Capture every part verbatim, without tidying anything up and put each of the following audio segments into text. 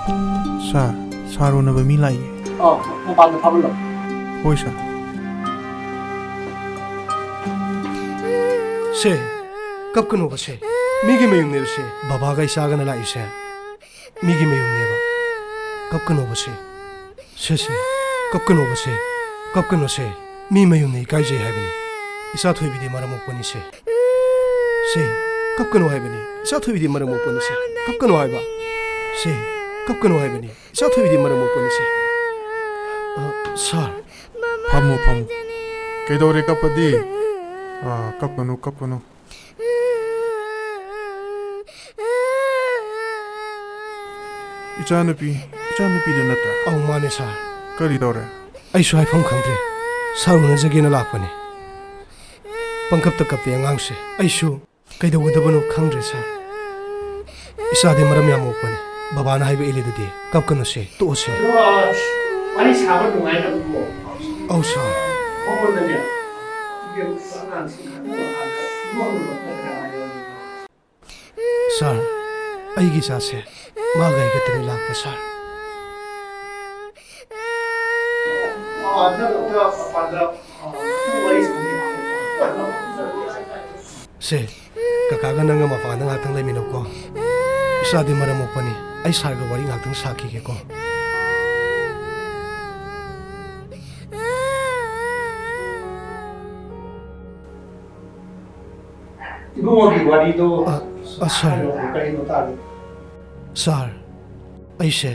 ꯁꯥꯔ, ꯁꯥꯔ ꯎꯅꯕ ꯃꯤ ꯂꯥꯛꯏꯌꯦ꯫ ꯑꯥ, ꯃꯄꯥꯟꯗ ꯐꯝꯍꯜꯂꯣ꯫ ꯍꯣꯏ, ꯁꯥꯔ꯫ ꯁꯦ, ꯀꯞꯀꯅꯣꯕ ꯁꯦ꯫ ꯃꯤꯒꯤ ꯃꯌꯨꯝꯅꯦꯕ ꯁꯦ꯫ ꯕꯕꯥꯒ ꯏꯆꯥꯒꯅ ꯂꯥꯛꯏꯁꯦ ꯃꯤꯒꯤ ꯃꯌꯨꯝꯅꯦꯕ꯫ ꯀꯞꯀꯅꯣꯕ ꯁꯦ꯫ ꯁꯦ, ꯁꯦ, ꯀꯞꯀꯅꯣꯕ ꯁꯦ꯫ ꯀꯞꯀꯅꯣ ꯁꯦ꯫ ꯃꯤ ꯃꯌꯨꯝꯅ ꯏꯀꯥꯏꯖꯩ ꯍꯥꯏꯕꯅꯤ꯫ ꯏꯆꯥ ꯊꯣꯏꯕꯤꯗꯤ ꯃꯔꯝ ꯃꯣꯛꯄꯅꯤ ꯁꯦ꯫ ꯁꯦ, ꯀꯞꯀꯅꯨ ꯍꯥꯏꯕꯅꯤ꯫ ꯏꯆꯥ ꯊꯣꯏꯕꯤꯗꯤ ꯃꯔꯝ ꯃꯣꯛꯄꯅꯤ ꯁꯦ꯫ ꯀꯞꯀꯅꯨ ꯍꯥꯏꯕ꯫ ꯁꯦ, ꯀꯞꯀꯅꯨ ꯍꯥꯏꯕꯅꯤ꯫ ꯏꯆꯥ ꯊꯣꯏꯕꯤꯗꯤ ꯃꯔꯝ ꯃꯣꯛꯄꯅꯤ ꯁꯦ꯫ ꯑ, ꯁꯥꯔ꯫ ꯐꯝꯃꯨ, ꯐꯝꯃꯨ꯫ ꯀꯩꯗꯧꯔꯦ ꯀꯞꯄꯗꯤ? ꯑ, ꯀꯞꯀꯅꯨ, ꯀꯞꯀꯅꯨ꯫ ꯏꯆꯥꯅꯨꯄꯤ, ꯏꯆꯥꯅꯨꯄꯤꯗꯨ ꯅꯠꯇ꯭ꯔꯥ? ꯑꯧ, ꯃꯥꯅꯦ, ꯁꯥꯔ꯫ ꯀꯔꯤ ꯇꯧꯔꯦ? ꯑꯩꯁꯨ ꯍꯥꯏꯐꯝ ꯈꯪꯗ꯭ꯔꯦ꯫ ꯁꯥꯔ ꯎꯅꯖꯒꯦꯅ ꯂꯥꯛꯄꯅꯦ꯫ ꯄꯪꯀꯞꯇ ꯀꯞꯄꯦ ꯑꯉꯥꯡꯁꯦ꯫ ꯑꯩꯁꯨ ꯀꯩꯗꯧꯒꯗꯕꯅꯣ ꯈꯪꯗ꯭ꯔꯦ, ꯁꯥꯔ꯫ ꯏꯆꯥꯗꯤ ꯃꯔꯝ ꯌꯥꯝ ꯃꯣꯛꯄꯅꯦ꯫ ꯕꯕꯥꯅ ꯍꯥꯏꯕ ꯏꯜꯂꯤꯗꯨꯗꯤ꯫ ꯀꯞꯀꯅꯨꯁꯦ, ꯇꯣꯛꯑꯁꯦ꯫ ꯑꯗꯣ, ꯑ, ꯋꯥꯔꯤ ꯁꯥꯕ ꯅꯨꯡꯉꯥꯏꯅꯕꯀꯣ꯫ ꯑꯧ, ꯁꯥꯔ꯫ ꯃꯉꯣꯟꯗꯅꯦ, ꯏꯕꯦꯝꯃ, ꯑꯉꯥꯡꯁꯤꯡ ꯈꯔ ꯅꯣꯛꯍꯟꯕ ꯐꯠꯇ꯭ꯔꯥ ꯍꯥꯏꯕꯅꯤꯗ꯫ ꯁꯥꯔ, ꯑꯩꯒꯤ ꯏꯆꯥꯁꯦ ꯃꯥꯒ ꯑꯩ ꯈꯛꯇꯅꯤ ꯂꯥꯛꯄ, ꯁꯥꯔ꯫ ꯑ, ꯅꯪ ꯑꯝꯇ ꯃꯄꯥꯟꯗ, ꯑ, ꯋꯥꯔꯤ ꯁꯥꯟꯅꯒꯦ꯫ ꯁꯦ, ꯀꯀꯥꯒ ꯅꯪꯒ ꯃꯄꯥꯟꯗ ꯉꯥꯏꯍꯥꯛꯇꯪ ꯂꯩꯃꯤꯟꯅꯧꯀꯣ꯫ ꯏꯆꯥꯗꯤ ꯃꯔꯝ ꯃꯣꯛꯄꯅꯤ꯫ ꯑꯩ ꯁꯥꯔꯒ ꯋꯥꯔꯤ ꯉꯥꯏꯍꯥꯛꯇꯪ ꯁꯥꯈꯤꯒꯦꯀꯣ꯫ ꯏꯕꯨꯡꯉꯣꯒꯤ ꯋꯥꯔꯤꯗꯣ ꯑ, ꯑ, ꯁꯥꯔ꯫ ꯍꯥꯏꯔꯛꯑꯣ, ꯀꯔꯤꯅꯣ ꯇꯥꯒꯦ? ꯁꯥꯔ, ꯑꯩꯁꯦ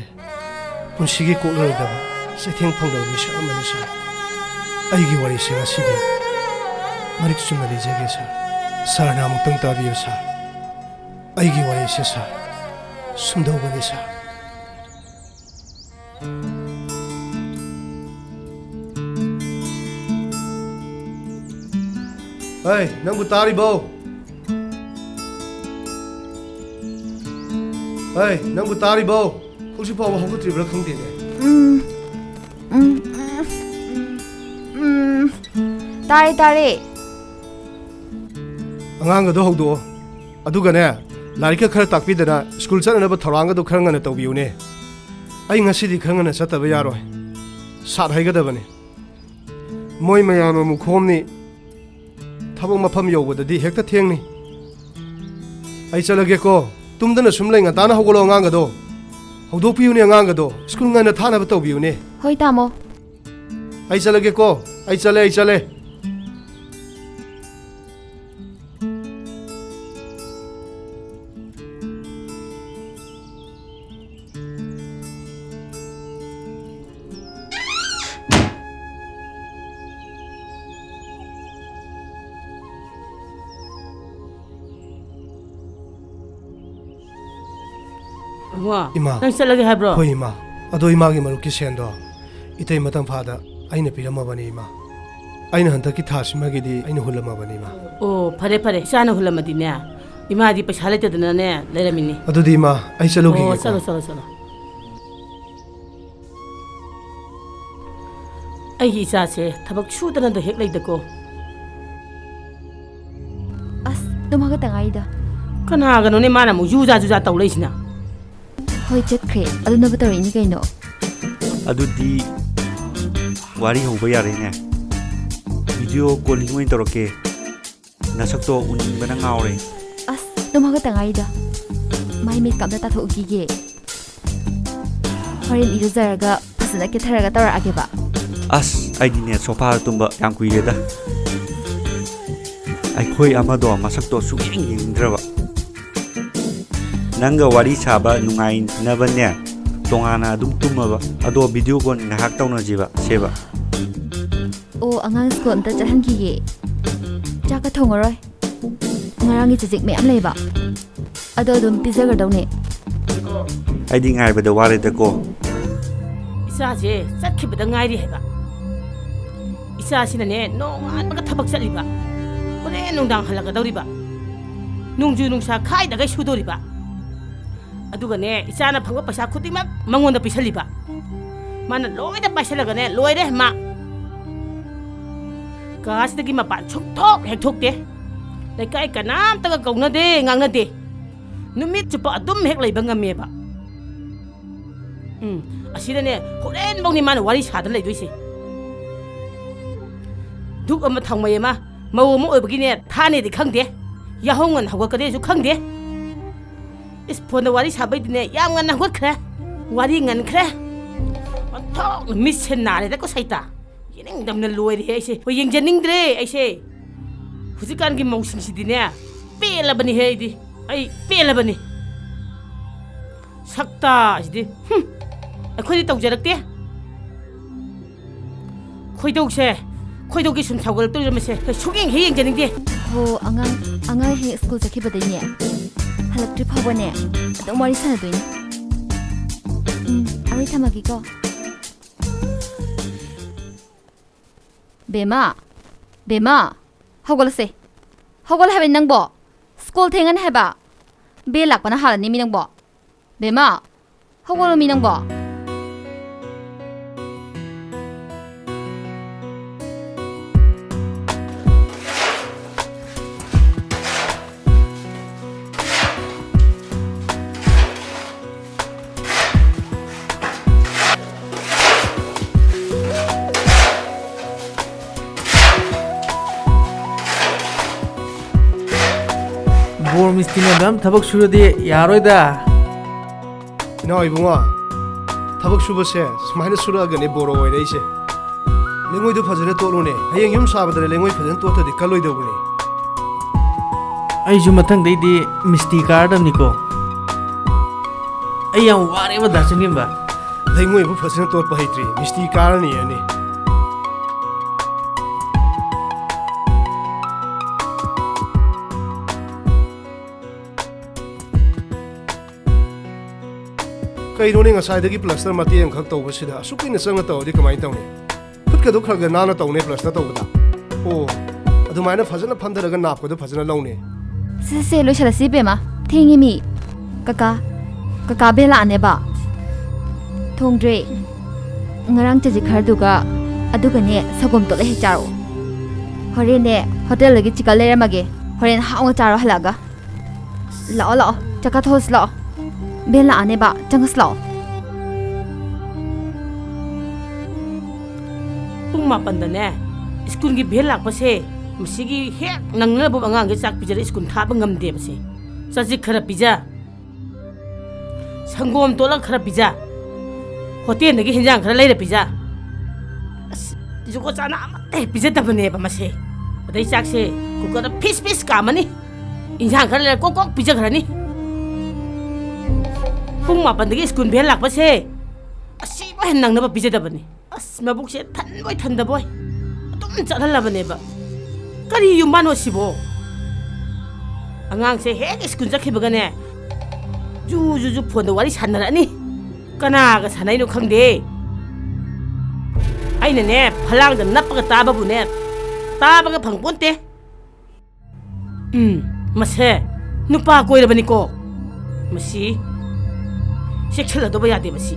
ꯄꯨꯟꯁꯤꯒꯤ ꯀꯣꯛꯂꯔꯣꯏꯗꯕ ꯆꯩꯊꯦꯡ ꯐꯪꯗꯕ ꯃꯤꯁꯛ ꯑꯃꯅꯤ, ꯁꯥꯔ꯫ ꯑꯩꯒꯤ ꯋꯥꯔꯤꯁꯦ ꯉꯁꯤꯗꯤ ꯃꯔꯤꯛ ꯆꯨꯝꯅ ꯂꯤꯖꯒꯦ, ꯁꯥꯔ꯫ ꯁꯥꯔꯅ ꯑꯃꯨꯛꯇꯪ ꯇꯥꯕꯤꯌꯨ, ꯁꯥꯔ꯫ ꯑꯩꯒꯤ ꯋꯥꯔꯤꯁꯦ, ꯁꯥꯔ, ꯁꯨꯝꯗꯧꯕꯅꯤ, ꯁꯥꯔ꯫ ꯍꯩ, ꯅꯪꯕꯨ ꯇꯥꯔꯤꯕꯣ? ꯍꯩ, ꯅꯪꯕꯨ ꯇꯥꯔꯤꯕꯣ? ꯍꯧꯖꯤꯛ ꯐꯥꯎꯕ ꯍꯧꯒꯠꯇ꯭ꯔꯤꯕ꯭ꯔꯥ ꯈꯪꯗꯦꯅꯦ꯫ ꯎꯝ, ꯎꯝ, ꯎꯝ, ꯎꯝ꯫ ꯇꯥꯔꯦ, ꯇꯥꯔꯦ꯫ ꯑꯉꯥꯡꯒꯗꯣ ꯍꯧꯗꯣꯛꯑꯣ꯫ ꯑꯗꯨꯒꯅꯦ, ꯂꯥꯏꯔꯤꯛꯀ ꯈꯔ ꯇꯥꯛꯄꯤꯗꯅ ꯁ꯭ꯀꯨꯜ ꯆꯠꯅꯅꯕ ꯊꯧꯔꯥꯡꯒꯗꯣ ꯈꯔ ꯉꯟꯅ ꯇꯧꯕꯤꯌꯨꯅꯦ꯫ ꯑꯩ ꯉꯁꯤꯗꯤ ꯈꯔ ꯉꯟꯅ ꯆꯠꯇꯕ ꯌꯥꯔꯣꯏ꯫ ꯁꯥꯠ ꯍꯩꯒꯗꯕꯅꯤ꯫ ꯃꯣꯏ ꯃꯌꯥꯝ ꯑꯃꯨꯛ ꯈꯣꯝꯅꯤ꯫ ꯊꯕꯛ ꯃꯐꯝ ꯌꯧꯕꯗꯗꯤ ꯍꯦꯛꯇ ꯊꯦꯡꯅꯤ꯫ ꯑꯩ ꯆꯠꯂꯒꯦꯀꯣ꯫ ꯇꯨꯝꯗꯅ ꯁꯨꯝ ꯂꯩ, ꯉꯟꯇꯥꯅ ꯍꯧꯒꯠꯂꯣ ꯑꯉꯥꯡꯒꯗꯣ꯫ ꯍꯧꯗꯣꯛꯄꯤꯌꯨꯅꯦ ꯑꯉꯥꯡꯒꯗꯣ꯫ ꯁ꯭ꯀꯨꯜ ꯉꯟꯅ ꯊꯥꯅꯕ ꯇꯧꯕꯤꯌꯨꯅꯦ꯫ ꯍꯣꯏ, ꯇꯥꯃꯣ꯫ ꯑꯩ ꯆꯠꯂꯒꯦꯀꯣ꯫ ꯑꯩ ꯆꯠꯂꯦ, ꯑꯩ ꯆꯠꯂꯦ꯫ ꯏꯕꯨꯡꯉꯣ, ꯏꯃꯥ꯫ ꯅꯪ ꯆꯠꯂꯒꯦ ꯍꯥꯏꯕ꯭ꯔꯣ? ꯍꯣꯏ, ꯏꯃꯥ꯫ ꯑꯗꯣ ꯏꯃꯥꯒꯤ ꯃꯔꯨꯞꯀꯤ ꯁꯦꯟꯗꯣ ꯏꯇꯩ ꯃꯇꯝ ꯐꯥꯗ ꯑꯩꯅ ꯄꯤꯔꯝꯃꯕꯅꯤ, ꯏꯃꯥ꯫ ꯑꯩꯅ ꯍꯟꯗꯛꯀꯤ ꯊꯥꯁꯤꯃꯒꯤꯗꯤ ꯑꯩꯅ ꯍꯨꯜꯂꯝꯃꯕꯅꯤ, ꯏꯃꯥ꯫ ꯑꯣ, ꯐꯔꯦ, ꯐꯔꯦ꯫ ꯏꯆꯥꯅ ꯍꯨꯜꯂꯝꯃꯗꯤꯅꯦ, ꯏꯃꯥꯗꯤ ꯄꯩꯁꯥ ꯂꯩꯇꯗꯅꯅꯦ ꯂꯩꯔꯝꯃꯤꯅꯤ꯫ ꯑꯗꯨꯗꯤ, ꯏꯃꯥ, ꯑꯩ ꯆꯠꯂꯨꯈꯤꯒꯦꯀꯣ꯫ ꯑꯣ, ꯆꯠꯂꯣ, ꯆꯠꯂꯣ, ꯆꯠꯂꯣ꯫ ꯑꯩꯒꯤ ꯏꯆꯥꯁꯦ ꯊꯕꯛ ꯁꯨꯗꯅꯗ ꯍꯦꯛ ꯂꯩꯗꯀꯣ꯫ ꯑꯁ, ꯇꯨꯝ ꯍꯧꯒꯠꯇ ꯉꯥꯏꯗ꯫ ꯀꯅꯥꯒꯅꯣꯅꯦ ꯃꯥꯅ ꯑꯃꯨꯛ ꯖꯨꯖꯥ ꯖꯨꯖꯥ ꯇꯧ ꯂꯩꯁꯤꯅ? ꯍꯣꯏ, ꯆꯠꯈ꯭ꯔꯦ꯫ ꯑꯗꯨꯅꯕꯨ ꯇꯧꯔꯛꯏꯅꯤ ꯀꯩꯅꯣ꯫ ꯑꯗꯨꯗꯤ ꯋꯥꯔꯤ ꯍꯧꯕ ꯌꯥꯔꯦꯅꯦ꯫ ꯚꯤꯗꯤꯑꯣ ꯀꯣꯂꯤꯡ ꯑꯣꯏꯅ ꯇꯧꯔꯛꯀꯦ꯫ ꯅꯁꯛꯇꯣ ꯎꯅꯤꯡꯕꯅ ꯉꯥꯎꯔꯦ꯫ ꯑꯁ, ꯇꯨꯝ ꯍꯧꯒꯠꯇ ꯉꯥꯏꯔꯤꯗ꯫ ꯃꯥꯏ ꯃꯤꯠꯀ ꯑꯝꯇ ꯇꯥꯊꯣꯛꯎꯈꯤꯒꯦ꯫ ꯍꯣꯔꯦꯟ ꯏꯔꯨꯖꯔꯒ ꯐꯖꯅ ꯀꯦꯊꯔꯒ ꯇꯧꯔꯛꯑꯒꯦꯕ꯫ ꯑꯁ, ꯑꯩꯗꯤꯅꯦ ꯁꯣꯐꯥꯗ ꯇꯨꯝꯕ ꯌꯥꯝ ꯀꯨꯏꯔꯦꯗ꯫ ꯑꯩꯈꯣꯏ ꯑꯃꯗꯣ ꯃꯁꯛꯇꯣ ꯁꯨꯛꯌꯦꯡ ꯌꯦꯡꯅꯤꯡꯗ꯭ꯔꯕ꯫ ꯅꯪꯒ ꯋꯥꯔꯤ ꯁꯥꯕ ꯅꯨꯡꯉꯥꯏꯅꯕꯅꯦ ꯇꯣꯉꯥꯟꯅ ꯑꯗꯨꯝ ꯇꯨꯝꯃꯕ꯫ ꯑꯗꯣ ꯚꯤꯗꯤꯑꯣ ꯀꯣꯜ ꯉꯥꯏꯍꯥꯛ ꯇꯧꯅꯁꯤꯕ ꯁꯦꯕ꯫ ꯑꯣ, ꯑꯉꯥꯡ ꯁ꯭ꯀꯨꯜ ꯑꯝꯇ ꯆꯠꯍꯟꯈꯤꯒꯦ꯫ ꯆꯥꯛꯀ ꯊꯣꯡꯉꯔꯣꯏ꯫ ꯉꯔꯥꯡꯒꯤ ꯆꯖꯤꯛ ꯃꯌꯥꯝ ꯂꯩꯕ꯫ ꯑꯗꯣ ꯑꯗꯨꯝ ꯄꯤꯖꯒꯗꯧꯅꯦ꯫ ꯑꯩꯗꯤ ꯉꯥꯏꯕꯗ ꯋꯥꯔꯦꯗꯀꯣ꯫ ꯏꯆꯥꯁꯦ ꯆꯠꯈꯤꯕꯗ ꯉꯥꯏꯔꯤ ꯍꯥꯏꯕ꯫ ꯏꯆꯥꯁꯤꯅꯅꯦ ꯅꯣꯡꯉꯥꯟꯕꯒ ꯊꯕꯛ ꯆꯠꯂꯤꯕ꯫ ꯍꯣꯔꯦꯟ ꯅꯨꯡꯗꯥꯡ ꯍꯜꯂꯛꯀꯗꯧꯔꯤꯕ꯫ ꯅꯣꯡꯖꯨ ꯅꯨꯡꯁꯥ ꯈꯥꯏꯗꯈꯩ ꯁꯨꯗꯣꯔꯤꯕ꯫ ꯑꯗꯨꯒꯅꯦ, ꯏꯆꯥꯅ ꯐꯪꯕ ꯄꯩꯁꯥ ꯈꯨꯗꯤꯡꯃꯛ ꯃꯉꯣꯟꯗ ꯄꯤꯁꯜꯂꯤꯕ꯫ ꯃꯥꯅ ꯂꯣꯏꯅ ꯄꯥꯏꯁꯜꯂꯒꯅꯦ, ꯂꯣꯏꯔꯦ ꯃꯥ꯫ ꯀꯥꯁꯤꯗꯒꯤ ꯃꯄꯥꯟ ꯁꯨꯡꯊꯣꯛ ꯍꯦꯛ ꯊꯣꯛꯇꯦ꯫ ꯂꯩꯀꯥꯏ ꯀꯅꯥꯝꯇꯒ ꯀꯧꯅꯗꯦ, ꯉꯥꯡꯅꯗꯦ꯫ ꯅꯨꯃꯤꯠ ꯆꯨꯞꯄ ꯑꯗꯨꯝ ꯍꯦꯛ ꯂꯩꯕ ꯉꯝꯃꯦꯕ꯫ ꯎꯝ, ꯑꯁꯤꯗꯅꯦ ꯍꯣꯔꯦꯟꯐꯧꯅꯤ ꯃꯥꯅ ꯋꯥꯔꯤ ꯁꯥꯗꯅ ꯂꯩꯗꯣꯏꯁꯦ꯫ ꯗꯨꯛ ꯑꯃ ꯊꯥꯎꯃꯩ ꯑꯃ, ꯃꯧ ꯑꯃ ꯑꯣꯏꯕꯒꯤꯅꯦ ꯊꯥꯅꯦꯗꯤ ꯈꯪꯗꯦ, ꯌꯥꯍꯧ ꯉꯟꯅ ꯍꯧꯒꯠꯀꯗꯦꯁꯨ ꯈꯪꯗꯦ꯫ ꯏꯁ, ꯐꯣꯟꯗ ꯋꯥꯔꯤ ꯁꯥꯕꯩꯗꯤꯅꯦ ꯌꯥꯝ ꯉꯟꯅ ꯍꯧꯒꯠꯈ꯭ꯔꯦ, ꯋꯥꯔꯤ ꯉꯟꯈ꯭ꯔꯦ꯫ ꯑꯣꯟꯊꯣꯛꯅ ꯃꯤꯠꯁꯦ ꯅꯥꯔꯦꯗꯀꯣ ꯁꯩꯇꯥ꯫ ꯌꯦꯡꯅꯤꯡꯗꯕꯅ ꯂꯣꯏꯔꯦ ꯑꯩꯁꯦ꯫ ꯍꯣꯏ, ꯌꯦꯡꯖꯅꯤꯡꯗ꯭ꯔꯦ ꯑꯩꯁꯦ꯫ ꯍꯧꯖꯤꯛꯀꯥꯟꯒꯤ ꯃꯧꯁꯤꯡꯁꯤꯗꯤꯅꯦ, ꯄꯦꯜꯂꯕꯅꯤꯍꯦ ꯑꯩꯗꯤ꯫ ꯑꯩ ꯄꯦꯜꯂꯕꯅꯤ꯫ ꯁꯛꯇꯥꯁꯤꯗꯤ꯫ ꯍꯨꯝ꯫ ꯑꯩꯈꯣꯏꯗꯤ ꯇꯧꯖꯔꯛꯇꯦ꯫ ꯈꯣꯏꯗꯧꯁꯦ, ꯈꯣꯏꯗꯧꯒꯤ ꯁꯨꯝ ꯁꯥꯎꯒꯠꯂꯛꯇꯧꯔꯤꯕ ꯃꯁꯦ꯫ ꯁꯨꯛꯌꯦꯡ ꯍꯦꯛ ꯌꯦꯡꯖꯅꯤꯡꯗꯦ꯫ ꯍꯣ, ꯑꯉꯥꯡ, ꯑꯉꯥꯡ ꯍꯦꯛ ꯁ꯭ꯀꯨꯜ ꯆꯠꯈꯤꯕꯗꯩꯅꯦ, ꯍꯜꯂꯛꯇ꯭ꯔꯤ ꯐꯥꯎꯕꯅꯦ ꯑꯗꯨꯝ ꯋꯥꯔꯤ ꯁꯥꯟꯅꯗꯣꯏꯅꯦ꯫ ꯎꯝ, ꯑꯩ ꯊꯝꯃꯒꯦꯀꯣ꯫ ꯕꯦꯝꯃ, ꯕꯦꯝꯃ, ꯍꯧꯒꯠꯂꯁꯦ꯫ ꯍꯧꯒꯠꯂ ꯍꯥꯏꯕꯅꯤ ꯅꯪꯕꯣ꯫ ꯁ꯭ꯀꯨꯜ ꯊꯦꯡꯉꯅꯤ ꯍꯥꯏꯕ꯫ ꯕꯦꯜ ꯂꯥꯛꯄꯅ ꯍꯥꯜꯂꯅꯤ ꯃꯤ ꯅꯪꯕꯣ꯫ ꯕꯦꯝꯃ, ꯍꯧꯒꯠꯂꯣ ꯃꯤ ꯅꯪꯕꯣ꯫ ꯕꯣꯔ ꯃꯤꯁꯇ꯭ꯔꯤꯅ ꯑꯗꯨꯝ ꯊꯕꯛ ꯁꯨꯔꯗꯤ ꯌꯥꯔꯣꯏꯗ꯫ ꯏꯅꯥꯎ ꯏꯕꯨꯡꯉꯣ, ꯊꯕꯛ ꯁꯨꯕꯁꯦ ꯁꯨꯃꯥꯏꯅ ꯁꯨꯔꯛꯑꯒꯅꯦ ꯕꯣꯔ ꯑꯣꯏꯔꯛꯏꯁꯦ꯫ ꯂꯩꯉꯣꯏꯗꯨ ꯐꯖꯅ ꯇꯣꯠꯂꯨꯅꯦ꯫ ꯍꯌꯦꯡ ꯌꯨꯝ ꯁꯥꯕꯗꯅꯦ ꯂꯩꯉꯣꯏ ꯐꯖꯅ ꯇꯣꯠꯇ꯭ꯔꯗꯤ ꯀꯜꯂꯣꯏꯗꯧꯕꯅꯦ꯫ ꯑꯩꯁꯨ ꯃꯊꯪꯗꯩꯗꯤ ꯃꯤꯁꯇ꯭ꯔꯤ ꯀꯥꯔꯗꯕꯅꯤꯀꯣ꯫ ꯑꯩ ꯌꯥꯝ ꯋꯥꯔꯦꯕ ꯗꯥ ꯆꯪꯒꯤꯟꯕ꯫ ꯂꯩꯉꯣꯏꯕꯨ ꯐꯖꯅ ꯇꯣꯠꯄ ꯍꯩꯇ꯭ꯔꯤ, ꯃꯤꯁꯇ꯭ꯔꯤ ꯀꯥꯔꯅꯤ ꯑꯅꯤ꯫ ꯀꯩꯅꯣꯅꯦ, ꯉꯁꯥꯏꯗꯒꯤ ꯄ꯭ꯂꯁꯇꯔ ꯃꯇꯦꯛ ꯑꯃꯈꯛ ꯇꯧꯕꯁꯤꯗ ꯑꯁꯨꯛ ꯀꯨꯏꯅ ꯆꯪꯅ ꯇꯧꯔꯗꯤ ꯀꯃꯥꯏꯅ ꯇꯧꯅꯤ? ꯈꯨꯠꯀꯗꯣ ꯈꯔ ꯈꯔ ꯅꯥꯟꯅ ꯇꯧꯅꯦ ꯄ꯭ꯂꯁꯇꯔ ꯇꯧꯕꯗ꯫ ꯑꯣ, ꯑꯗꯨꯃꯥꯏꯅ ꯐꯖꯅ ꯐꯝꯊꯔꯒ ꯅꯥꯞꯀꯗꯣ ꯐꯖꯅ ꯂꯧꯅꯦ꯫ ꯁꯦ, ꯁꯦ, ꯂꯣꯏꯁꯤꯜꯂꯁꯤ ꯏꯕꯦꯝꯃ꯫ ꯊꯦꯡꯉꯤ ꯃꯤ꯫ ꯀꯀꯥ, ꯀꯀꯥ ꯕꯦꯜ ꯂꯥꯛꯑꯅꯦꯕ꯫ ꯊꯣꯡꯗ꯭ꯔꯦ꯫ ꯉꯔꯥꯡ ꯆꯖꯤꯛ ꯈꯔꯗꯨꯒ, ꯑꯗꯨꯒꯅꯦ ꯁꯪꯒꯣꯝ ꯇꯣꯠꯂ ꯍꯦꯛ ꯆꯥꯔꯛꯑꯣ꯫ ꯍꯣꯔꯦꯟꯅꯦ ꯍꯣꯇꯦꯜꯗꯒꯤ ꯆꯤꯀꯟ ꯂꯩꯔꯝꯃꯒꯦ꯫ ꯍꯣꯔꯦꯟ ꯍꯥꯎꯅ ꯆꯥꯔꯣ ꯍꯜꯂꯛꯑꯒ꯫ ꯂꯥꯛꯑꯣ, ꯂꯥꯛꯑꯣ, ꯆꯥꯛ ꯆꯥꯊꯣꯛꯑꯁꯤ ꯂꯥꯛꯑꯣ꯫ ꯕꯦꯜ ꯂꯥꯛꯑꯅꯦꯕ, ꯆꯪꯉꯁꯤ ꯂꯥꯛꯑꯣ꯫ ꯃꯥꯄꯟꯗꯅꯦ ꯁ꯭ꯀꯨꯜꯒꯤ ꯚꯦꯟ ꯂꯥꯛꯄꯁꯦ, ꯃꯁꯤꯒꯤ ꯍꯦꯛ ꯅꯪꯅꯕ ꯑꯉꯥꯡꯁꯦ ꯆꯥꯛ ꯄꯤꯖꯔ ꯁ꯭ꯀꯨꯜ ꯊꯥꯕ ꯉꯝꯗꯦꯕꯁꯦ꯫ ꯆꯖꯤꯛ ꯈꯔ ꯄꯤꯖ, ꯁꯪꯒꯣꯝ ꯇꯣꯠꯂꯒ ꯈꯔ ꯄꯤꯖ, ꯍꯣꯇꯦꯜꯗꯒꯤ ꯍꯤꯟꯖꯥꯡ ꯈꯔ ꯂꯩꯔ ꯄꯤꯖ꯫ ꯑꯁ, ꯖꯨꯒꯣꯠ ꯆꯥꯅ ꯑꯃꯠꯇ ꯍꯦꯛ ꯄꯤꯖꯗꯕꯅꯦꯕ ꯃꯁꯦ꯫ ꯑꯗꯩ ꯆꯥꯛꯁꯦ ꯀꯨꯀꯔꯗ ꯐꯤꯁ ꯐꯤꯁ ꯀꯥꯝꯃꯅꯤ, ꯏꯟꯖꯥꯡ ꯈꯔ ꯂꯩꯔ ꯀꯣꯛ ꯀꯣꯛ ꯄꯤꯖꯈ꯭ꯔꯅꯤ꯫ ꯄꯨꯡ ꯃꯥꯄꯟꯗꯒꯤ ꯁ꯭ꯀꯨꯜ ꯚꯦꯟ ꯂꯥꯛꯄꯁꯦ ꯑꯁꯤꯕꯨ ꯍꯦꯟ ꯅꯪꯅꯕ ꯄꯤꯖꯗꯕꯅꯤ꯫ ꯑꯁ, ꯃꯕꯨꯛꯁꯦ ꯊꯟꯕꯣꯏ ꯊꯟꯗꯕꯣꯏ ꯑꯗꯨꯝ ꯆꯠꯍꯜꯂꯕꯅꯦꯕ꯫ ꯀꯔꯤ ꯌꯨꯝꯕꯥꯟꯅꯣ ꯁꯤꯕꯣ? ꯑꯉꯥꯡꯁꯦ ꯍꯦꯛ ꯁ꯭ꯀꯨꯜ ꯆꯠꯈꯤꯕꯒꯅꯦ, ꯖꯨ ꯖꯨ ꯖꯨ ꯐꯣꯟꯗ ꯋꯥꯔꯤ ꯁꯥꯟꯅꯔꯛꯑꯅꯤ꯫ ꯀꯅꯥꯒ ꯁꯥꯟꯅꯩꯅꯣ ꯈꯪꯗꯦ꯫ ꯑꯩꯅꯅꯦ, ꯐꯂꯥꯡꯗ ꯅꯞꯄꯒ ꯇꯥꯕꯕꯨꯅꯦ, ꯇꯥꯕꯒ ꯐꯪꯄꯣꯟꯇꯦ꯫ ꯎꯝ, ꯃꯁꯦ ꯅꯨꯄꯥ ꯀꯣꯏꯔꯕꯅꯤꯀꯣ꯫ ꯃꯁꯤ ꯆꯦꯛꯁꯤꯜꯂꯗꯧꯕ ꯌꯥꯗꯦ꯫ ꯃꯁꯤ,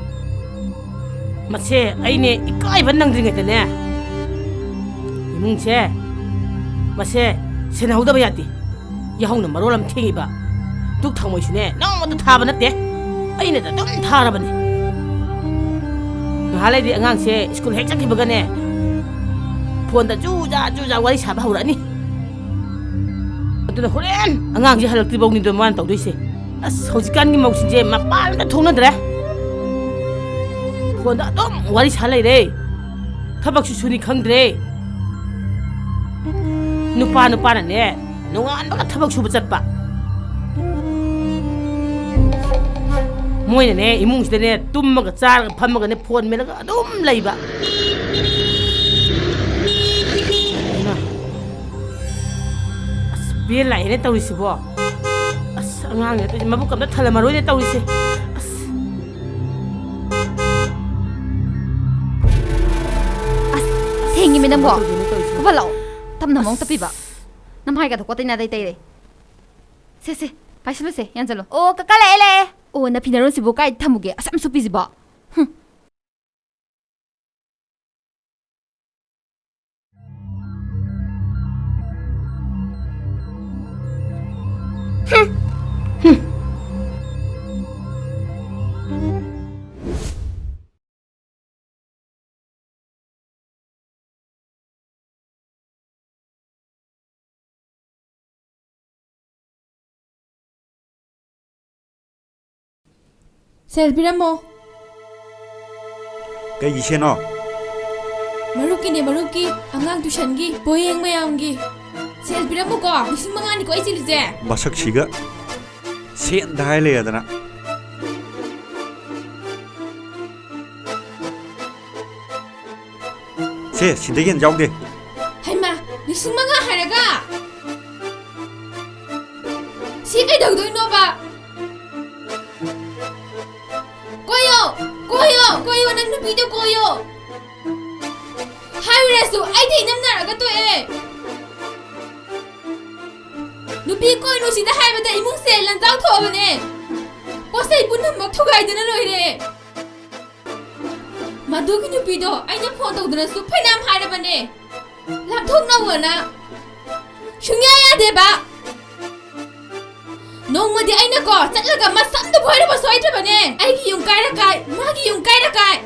ꯃꯁꯦ ꯑꯩꯅꯦ ꯏꯀꯥꯏꯕ ꯅꯪꯗ꯭ꯔꯤꯉꯩꯗꯅꯦ, ꯏꯃꯨꯡꯁꯦ, ꯃꯁꯦ ꯁꯦꯟꯅꯍꯧꯗꯕ ꯌꯥꯗꯦ꯫ ꯌꯥꯍꯧꯅ ꯃꯔꯣꯜ ꯑꯃ ꯊꯦꯡꯉꯤꯕ, ꯗꯨꯛ ꯊꯥꯎꯃꯩꯁꯨꯅꯦ ꯅꯣꯡꯃꯇ ꯊꯥꯕ ꯅꯠꯇꯦ꯫ ꯑꯩꯅ ꯑꯗꯨꯝ ꯊꯥꯔꯕꯅꯤ꯫ ꯉꯥꯏꯍꯥꯛ ꯂꯩꯗꯤ ꯑꯉꯥꯡꯁꯦ ꯁ꯭ꯀꯨꯜ ꯍꯦꯛ ꯆꯠꯈꯤꯕꯒꯅꯦ, ꯐꯣꯟꯗ ꯖꯨ ꯖꯥ ꯖꯨ ꯖꯥ ꯋꯥꯔꯤ ꯁꯥꯕ ꯍꯧꯔꯛꯑꯅꯤ꯫ ꯑꯗꯨꯅ ꯍꯣꯔꯦꯟ ꯑꯉꯥꯡꯁꯦ ꯍꯜꯂꯛꯇ꯭ꯔꯤꯐꯧꯅꯤꯗꯣ ꯃꯥꯅ ꯇꯧꯗꯣꯏꯁꯦ꯫ ꯑꯁ, ꯍꯧꯖꯤꯛꯀꯥꯟꯒꯤ ꯃꯧꯁꯤꯡꯁꯦ ꯃꯄꯥꯟ ꯑꯝꯇ ꯊꯣꯛꯅꯗ꯭ꯔꯦ꯫ ꯐꯣꯟꯗ ꯑꯗꯨꯝ ꯋꯥꯔꯤ ꯁꯥ ꯂꯩꯔꯦ꯫ ꯊꯕꯛꯁꯨ ꯁꯨꯅꯤ ꯈꯪꯗ꯭ꯔꯦ꯫ ꯅꯨꯄꯥ ꯅꯨꯄꯥꯅꯅꯦ, ꯅꯣꯡꯉꯥꯟꯕꯒ ꯊꯕꯛ ꯁꯨꯕ ꯆꯠꯄ꯫ ꯃꯣꯏꯅꯅꯦ, ꯏꯃꯨꯡꯁꯤꯗꯅꯦ, ꯇꯨꯝꯃꯒ ꯆꯥꯔꯒ ꯐꯝꯃꯒꯅꯦ, ꯐꯣꯟ ꯃꯦꯠꯂꯒ ꯑꯗꯨꯝ ꯂꯩꯕ꯫ ꯏꯃꯥ꯫ ꯑꯁ, ꯕꯦꯟ ꯂꯥꯛꯑꯦꯅꯦ ꯇꯧꯔꯤꯁꯤꯕꯣ꯫ ꯑꯁ, ꯑꯉꯥꯡꯅꯦ ꯇꯧꯔꯤꯁꯦ, ꯃꯕꯨꯛ ꯑꯝꯇ ꯊꯜꯂꯝꯃꯔꯣꯏꯅꯦ ꯇꯧꯔꯤꯁꯦ꯫ ꯑꯁ꯫ ꯑꯁ, ꯊꯦꯡꯉꯤꯃꯤ ꯅꯪꯕꯣ꯫ ꯀꯃꯥꯏ ꯇꯧꯗꯣꯏꯅꯣ ꯇꯧꯔꯤꯁꯤꯕꯣ? ꯐꯕꯠ ꯂꯥꯛꯑꯣ꯫ ꯇꯞꯅ ꯑꯃꯨꯛ ꯑꯁ꯫ ꯇꯞꯄꯤꯕ꯫ ꯅꯃꯥꯏꯒꯗꯣ ꯀꯣꯠꯇꯩ ꯅꯥꯗꯩ ꯇꯩꯔꯦ꯫ ꯁꯦ, ꯁꯦ, ꯄꯥꯏꯁꯤꯜꯂꯨꯁꯦ, ꯌꯥꯟꯁꯤꯜꯂꯣ꯫ ꯑꯣ, ꯀꯀꯥ ꯂꯥꯛꯑꯦ, ꯂꯥꯛꯑꯦ꯫ ꯑꯣ, ꯅꯐꯤ ꯅꯔꯣꯟꯁꯤꯕꯨ ꯀꯥꯏꯗ ꯊꯝꯃꯨꯒꯦ? ꯑꯁ, ꯌꯥꯝ ꯁꯨꯞꯄꯤꯁꯤꯕꯣ꯫ ꯍꯨꯝ꯫ ꯁꯦꯜ ꯄꯤꯔꯝꯃꯣ꯫ ꯀꯩꯒꯤ ꯁꯦꯟꯅꯣ? ꯃꯔꯨꯞꯀꯤꯅꯦ, ꯃꯔꯨꯞꯀꯤ꯫ ꯑꯉꯥꯡ ꯇꯨꯏꯁꯟꯒꯤ, ꯄꯣꯌꯦꯡ ꯃꯌꯥꯝꯒꯤ꯫ ꯁꯦꯜ ꯄꯤꯔꯝꯃꯨꯀꯣ, ꯂꯤꯁꯤꯡ ꯃꯉꯥꯅꯤꯀꯣ ꯑꯩ ꯆꯤꯜꯂꯤꯁꯦ꯫ ꯃꯁꯛꯁꯤꯒ ꯁꯦꯟꯗ ꯍꯥꯏ ꯂꯩꯔꯗꯅ꯫ ꯁꯦ, ꯁꯤꯗ ꯌꯦꯟ ꯌꯥꯎꯗꯦ꯫ ꯍꯩꯃꯥ, ꯂꯤꯁꯤꯡ ꯃꯉꯥ ꯍꯥꯏꯔꯒ? ꯁꯤ ꯀꯩꯗꯧꯗꯣꯏꯅꯣꯕ? ꯀꯣꯏꯌꯣ, ꯀꯣꯏꯌꯣ, ꯀꯣꯏꯌꯣ, ꯅꯪ ꯅꯨꯄꯤꯗꯣ ꯀꯣꯏꯌꯣ꯫ ꯍꯥꯏꯔꯨꯔꯁꯨ ꯑꯩꯗꯤ ꯏꯅꯝꯅꯔꯒ ꯇꯣꯛꯑꯦ꯫ ꯅꯨꯄꯤ ꯀꯣꯏꯅꯨ ꯁꯤꯗ ꯍꯥꯏꯕꯗ ꯏꯃꯨꯡꯁꯦ ꯂꯟꯖꯥꯎ ꯊꯣꯛꯑꯕꯅꯦ꯫ ꯄꯣꯠꯆꯩ ꯄꯨꯝꯅꯃꯛ ꯊꯨꯒꯥꯏꯗꯅ ꯂꯣꯏꯔꯦ꯫ ꯃꯗꯨꯒꯤ ꯅꯨꯄꯤꯗꯣ ꯑꯩꯅ ꯐꯣꯟ ꯇꯧꯗꯨꯅꯁꯨ ꯐꯅꯌꯥꯝ ꯍꯥꯏꯔꯕꯅꯦ, ꯂꯥꯞꯊꯣꯛꯅꯧꯑꯣꯅ꯫ ꯁꯨꯡꯌꯥ ꯌꯥꯗꯦꯕ꯫ ꯅꯣꯡꯃꯗꯤ ꯑꯩꯅꯀꯣ ꯆꯠꯂꯒ ꯃꯁꯝꯗꯨ ꯐꯣꯏꯔꯨꯕ ꯁꯣꯏꯗ꯭ꯔꯕꯅꯦ꯫ ꯑꯩꯒꯤ ꯌꯨꯝ ꯀꯥꯏꯔ ꯀꯥꯏ, ꯃꯥꯒꯤ ꯌꯨꯝ ꯀꯥꯏꯔ ꯀꯥꯏ꯫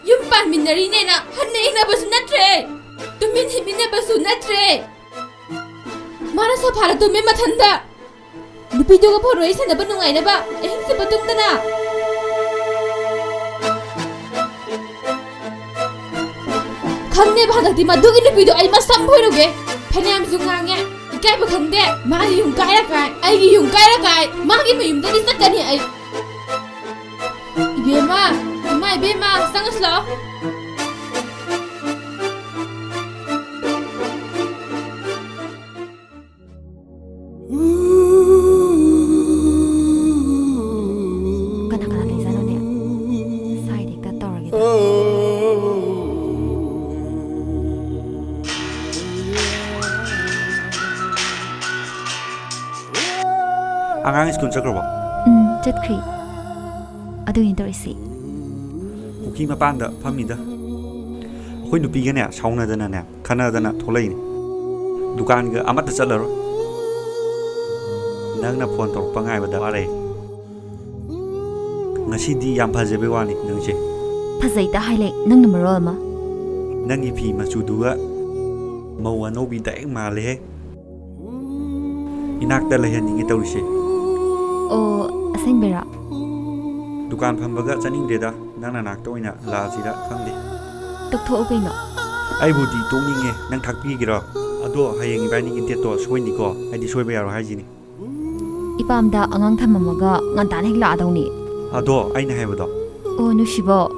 ꯌꯨꯝ ꯄꯥꯟꯃꯤꯟꯅꯔꯤꯅꯦꯅ ꯍꯟꯅ ꯌꯦꯡꯅꯕꯁꯨ ꯅꯠꯇ꯭ꯔꯦ, ꯇꯨꯃꯤꯟ ꯍꯤꯞꯃꯤꯟꯅꯕꯁꯨ ꯅꯠꯇ꯭ꯔꯦ꯫ ꯃꯥꯅ ꯁꯣꯐꯥꯗ ꯇꯨꯝꯃꯦ ꯃꯊꯟꯗ꯫ ꯅꯨꯄꯤꯗꯨꯒ ꯐꯣꯟ ꯋꯥꯔꯤ ꯁꯥꯟꯅꯕ ꯅꯨꯡꯉꯥꯏꯅꯕ ꯑꯍꯤꯡ ꯆꯨꯞꯄ ꯇꯨꯝꯗꯅ꯫ ꯈꯪꯗꯦꯕ, ꯍꯟꯗꯛꯇꯤ ꯃꯗꯨꯒꯤ ꯅꯨꯄꯤꯗꯣ ꯑꯩ ꯃꯁꯝ ꯐꯣꯏꯔꯨꯒꯦ꯫ ꯐꯅꯌꯥꯝꯁꯨ ꯉꯥꯡꯉꯦ, ꯏꯀꯥꯏꯕ ꯈꯪꯗꯦ꯫ ꯃꯥꯒꯤ ꯌꯨꯝ ꯀꯥꯏꯔ ꯀꯥꯏ, ꯑꯩꯒꯤ ꯌꯨꯝ ꯀꯥꯏꯔ ꯀꯥꯏ, ꯃꯥꯒꯤ ꯃꯌꯨꯝꯗꯗꯤ ꯆꯠꯀꯅꯤ ꯑꯩ꯫ ꯏꯕꯦꯝꯃ, ꯏꯃꯥ ꯏꯕꯦꯝꯃ, ꯆꯪꯉꯁꯤ ꯂꯥꯛꯑꯣ꯫ ꯀꯅꯥ ꯀꯅꯥ ꯂꯩꯖꯥꯠꯅꯣꯅꯦ? ꯁ꯭ꯋꯥꯏꯗ ꯍꯦꯛꯇ ꯇꯧꯔꯒꯦꯗ꯫ ꯑꯉꯥꯡ ꯁ꯭ꯀꯨꯜ ꯆꯠꯈ꯭ꯔꯕꯣ? ꯎꯝ, ꯆꯠꯈ꯭ꯔꯤ꯫ ꯑꯗꯨꯒꯤꯅꯤ ꯇꯧꯔꯤꯁꯤ꯫ ꯄꯨꯈ꯭ꯔꯤ ꯃꯄꯥꯟꯗ ꯐꯝꯃꯤꯗ꯫ ꯑꯩꯈꯣꯏ ꯅꯨꯄꯤꯒꯅꯦ ꯁꯥꯎꯅꯗꯅꯅꯦ, ꯈꯠꯅꯗꯅ ꯊꯣꯛꯂꯛꯏꯅꯤ꯫ ꯗꯨꯀꯥꯟꯒ ꯑꯃꯠꯇ ꯆꯠꯂꯔꯣꯏ꯫ ꯅꯪꯅ ꯐꯣꯟ ꯇꯧꯔꯛꯄ ꯉꯥꯏꯕꯗ ꯋꯥꯔꯦ꯫ ꯉꯁꯤꯗꯤ ꯌꯥꯝ ꯐꯖꯕꯩ ꯋꯥꯅꯤ ꯅꯪꯁꯦ꯫ ꯐꯖꯩꯗ ꯍꯥꯏꯂꯩ, ꯅꯪꯅ ꯃꯔꯣꯜ ꯑꯃ꯫ ꯅꯪꯒꯤ ꯐꯤ ꯃꯆꯨꯗꯨꯒ ꯃꯧ ꯑꯅꯧꯕꯤ ꯗꯥꯏꯔꯦꯛ ꯃꯥꯜꯂꯦꯍꯦ꯫ ꯏꯅꯥꯛꯇ ꯂꯩꯍꯟꯅꯤꯡꯉꯦ ꯇꯧꯔꯤꯁꯦ꯫ ꯑꯣ, ꯑꯁꯦꯡꯕꯩꯔꯣ? ꯗꯨꯀꯥꯟ ꯐꯝꯕꯒ ꯆꯠꯅꯤꯡꯗꯦꯗ, ꯅꯪ ꯅꯅꯥꯛꯇ ꯑꯣꯏꯅ ꯂꯥꯛꯑꯁꯤꯔ ꯈꯪꯗꯦ꯫ ꯇꯣꯛꯊꯣꯛꯑꯣ ꯀꯩꯅꯣ꯫ ꯑꯩꯕꯨꯗꯤ ꯇꯣꯛꯅꯤꯡꯉꯦ, ꯅꯪ ꯊꯥꯛꯄꯤꯒꯦꯔꯣ? ꯑꯗꯣ ꯍꯌꯦꯡ ꯏꯕꯥꯅꯤꯒꯤ ꯗꯦꯠꯇꯣ ꯁꯣꯏꯅꯤꯀꯣ, ꯑꯩꯗꯤ ꯁꯣꯏꯕ ꯌꯥꯔꯣꯏ ꯍꯥꯏꯁꯤꯅꯤ꯫ ꯏꯄꯥꯝꯗ ꯑꯉꯥꯡ ꯊꯝꯃꯝꯃꯒ ꯉꯟꯇꯥꯅ ꯍꯦꯛ ꯂꯥꯛꯑꯗꯧꯅꯤ꯫ ꯑꯗꯣ ꯑꯩꯅ ꯍꯥꯏꯕꯗꯣ꯫ ꯑꯣ ꯅꯨꯡꯁꯤꯕꯣ,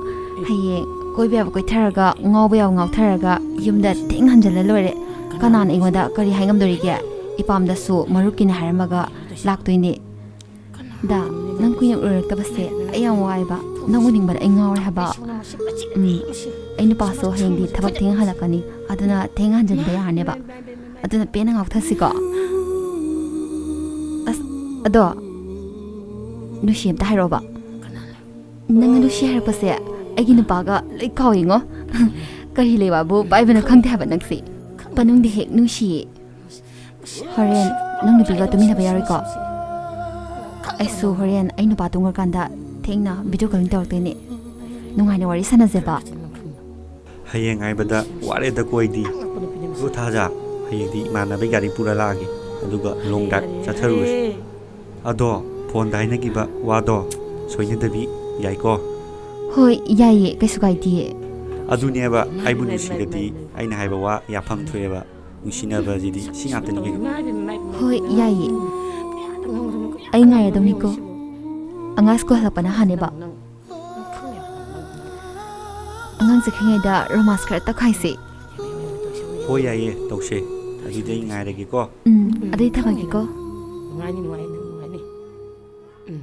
ꯍꯌꯦꯡ ꯀꯣꯏꯕ ꯌꯥꯕ ꯀꯣꯏꯊꯔꯒ, ꯉꯥꯎꯕ ꯌꯥꯕ ꯉꯥꯎꯊꯔꯒ, ꯌꯨꯝꯗ ꯊꯦꯡ ꯍꯟꯖꯤꯜꯂ ꯂꯣꯏꯔꯦ꯫ ꯀꯅꯥꯅ ꯑꯩꯉꯣꯟꯗ ꯀꯔꯤ ꯍꯥꯏ ꯉꯝꯗꯣꯔꯤꯒꯦ? ꯏꯄꯥꯝꯗꯁꯨ ꯃꯔꯨꯞꯀꯤꯅꯦ ꯍꯥꯏꯔꯝꯃꯒ ꯂꯥꯛꯇꯣꯏꯅꯦ꯫ ꯗꯥ, ꯅꯪ ꯀꯨꯏꯅ ꯎꯅꯔꯛꯇꯕꯁꯦ ꯑꯩ ꯌꯥꯝ ꯋꯥꯏꯕ꯫ ꯅꯪ ꯎꯅꯤꯡꯕꯅ ꯑꯩ ꯉꯥꯎꯔꯦ ꯍꯥꯏꯕ꯫ ꯎꯝ, ꯑꯩ ꯅꯨꯄꯥꯁꯨ ꯍꯌꯦꯡꯗꯤ ꯊꯕꯛ ꯊꯦꯡꯅ ꯍꯜꯂꯛꯀꯅꯤ, ꯑꯗꯨꯅ ꯊꯦꯡꯅ ꯍꯟꯖꯤꯟꯕ ꯌꯥꯔꯅꯦꯕ꯫ ꯑꯗꯨꯅ ꯄꯦꯟꯅ ꯉꯥꯎꯊꯁꯤꯀꯣ꯫ ꯑꯁ, ꯑꯗꯣ, ꯅꯨꯡꯁꯤ ꯑꯝꯇ ꯍꯥꯏꯔꯛꯑꯣꯕ꯫ ꯅꯪꯅ ꯅꯨꯡꯁꯤ ꯍꯥꯏꯔꯛꯄꯁꯦ ꯑꯩꯒꯤ ꯅꯨꯄꯥꯒ ꯂꯣꯏ ꯀꯥꯎꯏꯉꯣ꯫ ꯀꯔꯤ ꯂꯩꯕꯥꯕꯨ ꯄꯥꯏꯕꯅꯣ ꯈꯪꯗꯦ ꯍꯥꯏꯕ ꯅꯪꯁꯦ꯫ ꯄꯅꯨꯡꯗꯤ ꯍꯦꯛ ꯅꯨꯡꯁꯤꯌꯦ꯫ ꯍꯣꯔꯦꯟ ꯅꯪ ꯅꯨꯄꯤꯒ ꯇꯨꯃꯤꯟꯅꯕ ꯌꯥꯔꯣꯏꯀꯣ? ꯑꯩꯁꯨ ꯍꯣꯔꯦꯟ ꯑꯩ ꯅꯨꯄꯥ ꯇꯨꯝꯈ꯭ꯔꯀꯥꯟꯗ ꯊꯦꯡꯅ video calling ꯇꯧꯔꯛꯇꯣꯏꯅꯦ꯫ ꯅꯨꯡꯉꯥꯏꯅ ꯋꯥꯔꯤ ꯁꯥꯟꯅꯁꯦꯕ꯫ ꯍꯌꯦꯡ ꯍꯥꯏꯕꯗ ꯋꯥꯔꯦꯗꯀꯣ ꯑꯩꯗꯤ꯫ ꯑꯗꯣ ꯊꯥꯖ, ꯍꯌꯦꯡꯗꯤ ꯏꯃꯥꯟꯅꯕꯒꯤ ꯒꯥꯔꯤ ꯄꯨꯔ ꯂꯥꯛꯑꯒꯦ, ꯑꯗꯨꯒ long drive ꯆꯠꯊꯔꯨꯔꯁꯤ꯫ ꯑꯗꯣ ꯐꯣꯟꯗ ꯍꯥꯏꯅꯈꯤꯕ ꯋꯥꯗꯣ ꯁꯣꯏꯅꯗꯕꯤ ꯌꯥꯏꯀꯣ? ꯍꯣꯏ, ꯌꯥꯏꯌꯦ, ꯀꯩꯁꯨ ꯀꯥꯏꯗꯤꯌꯦ꯫ ꯑꯗꯨꯅꯦꯕ, ꯑꯩꯕꯨ ꯅꯨꯡꯁꯤꯔꯗꯤ ꯑꯩꯅ ꯍꯥꯏꯕ ꯋꯥ ꯌꯥꯐꯝ ꯊꯣꯛꯑꯦꯕ꯫ ꯅꯨꯡꯁꯤꯅꯕꯁꯤꯗꯤ ꯁꯤ ꯉꯥꯛꯇꯅꯤ ꯀꯩꯅꯣ꯫ ꯍꯣꯏ, ꯌꯥꯏꯌꯦ꯫ ꯑꯩ ꯉꯥꯏꯔꯗꯧꯅꯤꯀꯣ꯫ ꯑꯉꯥꯡ ꯁ꯭ꯀꯨꯜ ꯍꯜꯂꯛꯄꯅ ꯍꯥꯟꯅꯦꯕ꯫ ꯑꯉꯥꯡ ꯆꯠꯈ꯭ꯔꯤꯉꯩꯗ romance ꯈꯔ ꯇꯧꯈꯥꯏꯁꯦ꯫ ꯍꯣꯏ, ꯌꯥꯏꯌꯦ, ꯇꯧꯁꯦ꯫ ꯑꯗꯨꯗꯤ ꯑꯩ ꯉꯥꯏꯔꯒꯦꯀꯣ꯫ ꯎꯝ, ꯑꯗꯨꯗꯤ ꯊꯝꯃꯒꯦꯀꯣ꯫ ꯅꯨꯡꯉꯥꯏꯅꯤ, ꯅꯨꯡꯉꯥꯏꯅꯤ, ꯅꯨꯡꯉꯥꯏꯅꯤ꯫ ꯎꯝ꯫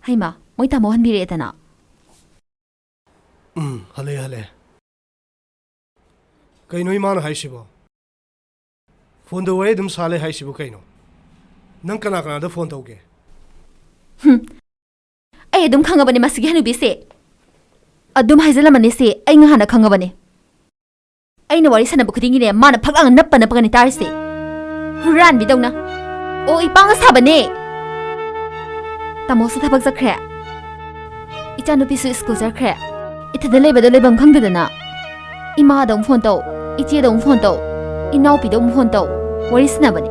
ꯍꯩꯃꯥ, ꯃꯣꯏ ꯇꯥꯃꯣ ꯍꯟꯕꯤꯔꯛꯑꯦꯗꯅ꯫ ꯎꯝ, ꯍꯜꯂꯦ, ꯍꯜꯂꯦ꯫ ꯀꯩꯅꯣ ꯏꯃꯥꯅ ꯍꯥꯏꯁꯤꯕꯣ? ꯐꯣꯟꯗ ꯋꯥꯔꯤ ꯑꯗꯨꯝ ꯁꯥ ꯂꯩ ꯍꯥꯏꯁꯤꯕꯨ ꯀꯩꯅꯣ? ꯅꯪ ꯀꯅꯥ ꯀꯅꯥꯗ ꯐꯣꯟ ꯇꯧꯒꯦ? ꯍꯨꯝ꯫ ꯑꯩ ꯑꯗꯨꯝ ꯈꯪꯉꯕꯅꯦ ꯃꯁꯤꯒꯤ ꯍꯅꯨꯕꯤꯁꯦ꯫ ꯑꯗꯨꯝ ꯍꯥꯏꯖꯜꯂꯝꯃꯅꯤ ꯁꯤ, ꯑꯩ ꯉꯍꯥꯟꯅ ꯈꯪꯉꯕꯅꯦ꯫ ꯑꯩꯅ ꯋꯥꯔꯤ ꯁꯥꯟꯅꯕ ꯈꯨꯗꯤꯡꯒꯤꯅꯦ, ꯃꯥꯅ ꯐꯛ ꯂꯥꯡꯅ ꯅꯞꯄ ꯅꯞꯄꯒꯅꯤ ꯇꯥꯔꯤꯁꯦ꯫ ꯍꯨꯔꯥꯟꯕꯤꯗꯧꯅ꯫ ꯑꯣ, ꯏꯄꯥꯒ ꯁꯥꯕꯅꯦ꯫ ꯇꯥꯃꯣꯁꯨ ꯊꯕꯛ ꯆꯠꯈ꯭ꯔꯦ꯫ ꯏꯆꯥꯅꯨꯄꯤꯁꯨ ꯁ꯭ꯀꯨꯜ ꯆꯠꯈ꯭ꯔꯦ꯫ ꯏꯊꯟꯗ ꯂꯩꯕꯗꯣ ꯂꯩꯐꯝ ꯈꯪꯗꯗꯅ ꯏꯃꯥꯗ ꯑꯃꯨꯛ ꯐꯣꯟ ꯇꯧ, ꯏꯆꯦꯗ ꯑꯃꯨꯛ ꯐꯣꯟ ꯇꯧ, ꯏꯅꯥꯎꯄꯤꯗ ꯑꯃꯨꯛ ꯐꯣꯟ ꯇꯧ, ꯋꯥꯔꯤ ꯁꯥꯟꯅꯕꯅꯦ꯫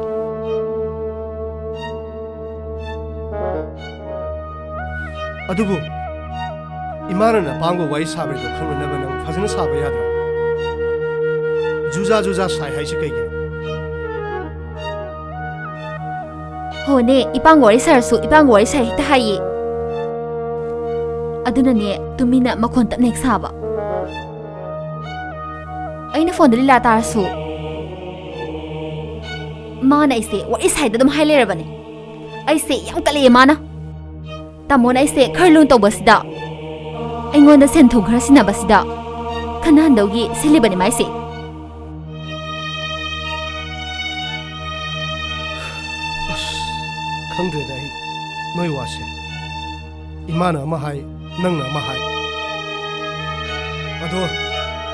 ꯑꯗꯨꯕꯨ ꯏꯃꯥꯅ ꯅꯄꯥꯝꯒ ꯋꯥꯔꯤ ꯁꯥꯕꯩꯗꯣ ꯈꯪꯅꯅꯕ ꯅꯪ ꯐꯖꯅ ꯁꯥꯕ ꯌꯥꯗ꯭ꯔꯣ? ꯖꯨꯖꯥ ꯖꯨꯖꯥ ꯁꯥꯏ ꯍꯥꯏꯁꯤ ꯀꯩꯒꯤꯅꯣ? ꯍꯣꯅꯦ, ꯏꯄꯥꯝꯒ ꯋꯥꯔꯤ ꯁꯥꯔꯁꯨ ꯏꯄꯥꯝꯒ ꯋꯥꯔꯤ ꯁꯥꯏ ꯍꯦꯛꯇ ꯍꯥꯏꯌꯦ꯫ ꯑꯗꯨꯅꯅꯦ, ꯇꯨꯃꯤꯟꯅ ꯃꯈꯣꯟ ꯇꯞꯅ ꯍꯦꯛ ꯁꯥꯕ꯫ ꯑꯩꯅ ꯐꯣꯟꯗ ꯂꯤꯂꯥ ꯇꯥꯔꯁꯨ ꯃꯥꯅ ꯑꯩꯁꯦ ꯋꯥꯔꯤ ꯁꯥꯏꯗ ꯑꯗꯨꯝ ꯍꯥꯏ ꯂꯩꯔꯕꯅꯦ꯫ ꯑꯩꯁꯦ ꯌꯥꯝ ꯀꯜꯂꯛꯑꯦ ꯃꯥꯅ꯫ ꯇꯥꯃꯣꯅ ꯑꯩꯁꯦ ꯈꯔ ꯂꯨꯅ ꯇꯧꯕꯁꯤꯗ, ꯑꯩꯉꯣꯟꯗ ꯁꯦꯟ ꯊꯨꯝ ꯈꯔ ꯁꯤꯟꯅꯕꯁꯤꯗ ꯈꯠꯅꯍꯟꯗꯧꯒꯤ ꯁꯤꯜꯂꯤꯕꯅꯤ ꯃꯥꯏꯁꯦ꯫ ꯑꯁ, ꯈꯪꯗ꯭ꯔꯦꯗ ꯑꯩ ꯅꯣꯏ ꯋꯥꯁꯦ꯫ ꯏꯃꯥꯅ ꯑꯃ ꯍꯥꯏ, ꯅꯪꯅ ꯑꯃ ꯍꯥꯏ꯫ ꯑꯗꯣ